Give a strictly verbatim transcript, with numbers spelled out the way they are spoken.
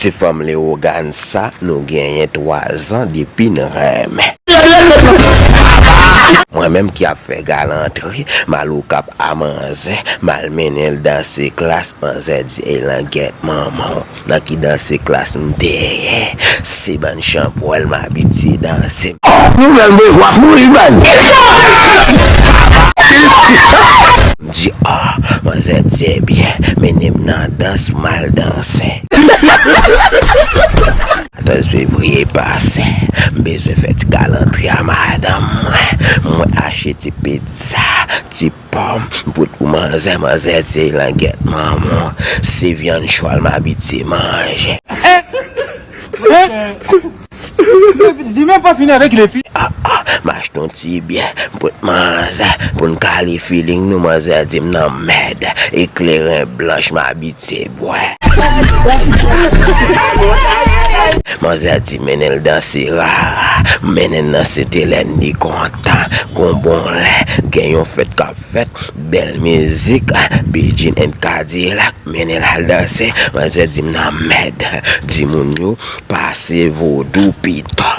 Ti fanm Lewogàn sa, nou genyen twazan depi n renmen. Mwen menm ki ap fè galantri, malouk ap a manzè, m al mennen l danse klas, manzè di, "Ey, langèt manman w, nan ki danse klas m te ye? Se bann chanpwèl m abitye danse." Nouvèl mwen w ap mouri, baz. M di, "Ah, manzè di, ebyen, mennen m nan dans, m al danse." Katòz fevriye pase, m bezwen fè ti galantri a madanm mwen. Mwen achte ti pizza, ti pòm, m pote pou manzè, manzè di, "Langèt manman w, se vyann chwal m abitye manje." Di menm pa fini avèk li epi. Ah, ah, m achte yon ti byè, m pote manzè, pou n kale feeling nou, manzè di m nan mèd, e kleren blanch m abitye bwè. Manzè di mennen l danse rara, mennen l nan Sentelèn, li kontan, gon bon lè, gen yon fèt k ap fèt, bèl mizik, Bedjine and Kadilak, mennen l al danse, manzè di m nan mèd, di moun yo, pase vodou pito.